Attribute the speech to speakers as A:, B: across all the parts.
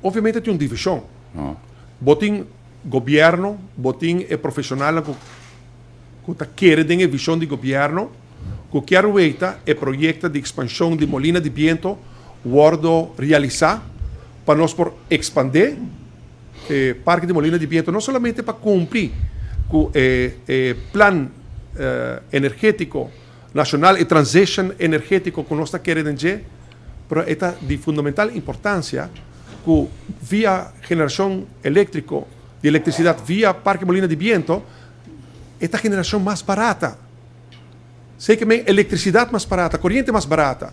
A: Obviamente tin un divishon. Bo tin gobierno, bo tin e profesionalnan ku ku ta kere den e vishon di gobierno, ku kier weta e proyekto di ekspanshon di Molina di Biento wordo realisá pa nos por ekspandé e parke di Molina di Biento no solamente pa kumpli ku e e plan energetiko nashonal, e transition energetiko ku nos ta kere den dje, pero e ta di fundamental importansia ku via generashon eléktriko di elektrisidat via Parke Molina di Biento e ta generashon mas barata. Esei ke men elektrisidat mas barata, koriente mas barata.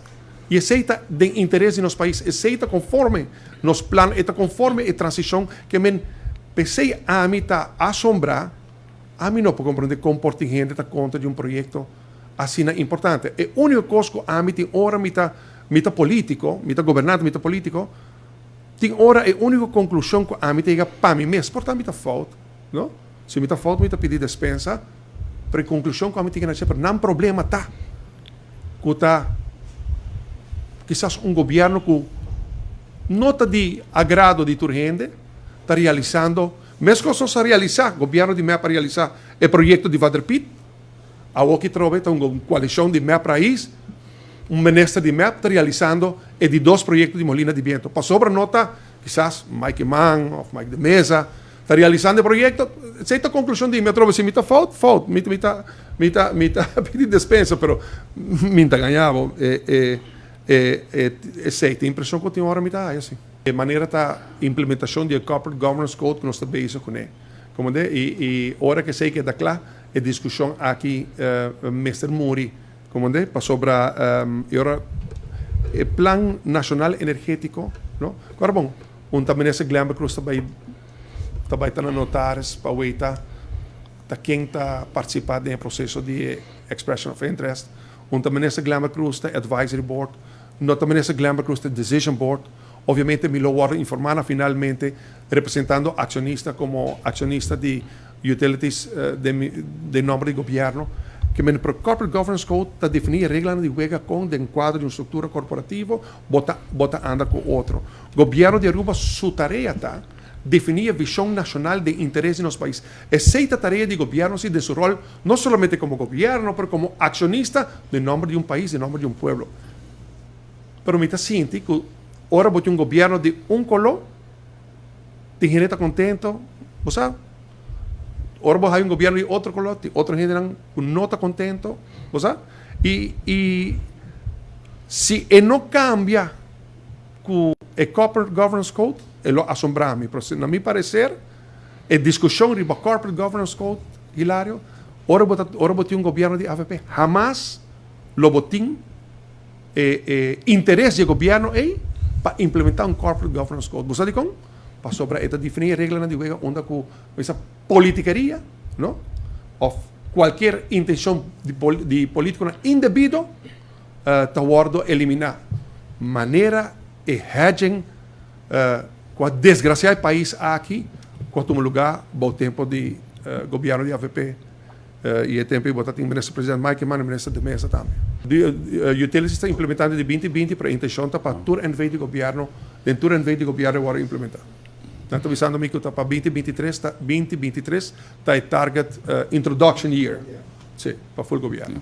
A: I esei ta den interes di nos pais, esei ta konforme nos plan, e ta konforme e transishon ke men. P'esei ami ta asombrá, ami no por komprondé kon por tin hende ta kontra di un proyekto asina importante. E úniko kos ku ami tin ora mi ta mi ta polítiko, mi ta gobernante, mi ta polítiko, tin ora e úniko konklushon ku ami ta yega pa mi mes, por ta mi ta fout, no? Si mi ta fout mi ta pidi despensa, pero e konklushon ku ami tin keda pero nan problema ta ku ta kisas un gobièrnu ku no ta di agrado di tur hende ta realisando, meskos nos a realisá, gobièrnu di mep a realisá e proyekto di Vaderpiet. Awoki trobe ta un koalishon di mep Raiz, un minister di mep ta realisando e di dos proyekto di Molina di Biento. Pasobra no ta kisas Mike Eman of Mike de Meza ta realisando e proyekto. Esei ta konklushon di mi atrobe. Si mi ta fout, fout. Mi mi ta mi ta mi ta pidi despensa, pero mi ta gaña bo. E e e e esei ta impreshon ku tin ora mi ta haya si. E manera ta implementashon di e Corporate Governance Code ku nos ta bezig kuné. Komende? I i ora ku esei keda kla, E diskushon aki mester muri, komende? Pasobra e ora e plan nashonal energetiko, no? Kora bon, un ta minister Glenbert Croes ta bai ta bai ta na notaris pa weita ta ken ta partisipá den e proseso di e expression of interest. Un ta minister Glenbert Croes ta advisory board, no ta minister Glenbert Croes ta decision board. Obviamente mi lo wòrdu informá na finalmente representando akshonista komo akshonista di Utilities den nomber di gobierno ke men pro Corporate Governance Code ta defini e reglanan di wega kon den kuadro di un struktura korporativo bo ta bo ta anda ku otro. Gobierno di Aruba su tarea ta defini e vishon nashonal den interes di nos pais. Esei ta tarea di gobierno si den su ròl no solamente komo gobierno pero komo akshonista den nomber di un pais den nomber di un pueblo. Pero mi ta sinti ku ora bo tin un gobierno di un koló Tin hende ta contento, bo sa. Ora bo hay un gobierno di otro color, tin otro hendenan cu no ta contento, bo sa. Y, y si e no cambia cu e Corporate Governance Code, e lo asombra mi. Pero na mi parecer, e discusion riba Corporate Governance Code, Hilario, ora bo ta, ora bo tin un gobierno di avp, hamas lo bo tin e e interes di e gobierno ei pa implementa un Corporate Governance Code. Bo sa dikon? Pasobra e ta defini e reglanan di wega unda ku mester politikeria, no? Of kualkier intencion di di politikonan indebido ta wordo elimina. Manera e hedging ku a desgracia e pais aki ku a tuma luga bou tempo di gobierno di avp. I e tempu ei bo ta tin Minister President Mike Eman i Minister De Meza tambe. Di Utilities ta implementando di binti binti pero e intencion ta pa tur NV di gobierno, den tur NV di gobierno e wòrdu implementá. Nan ta bisando mi ku ta pa 2023 ta 2023 ta e target introduction year, si, pa ful gobierno.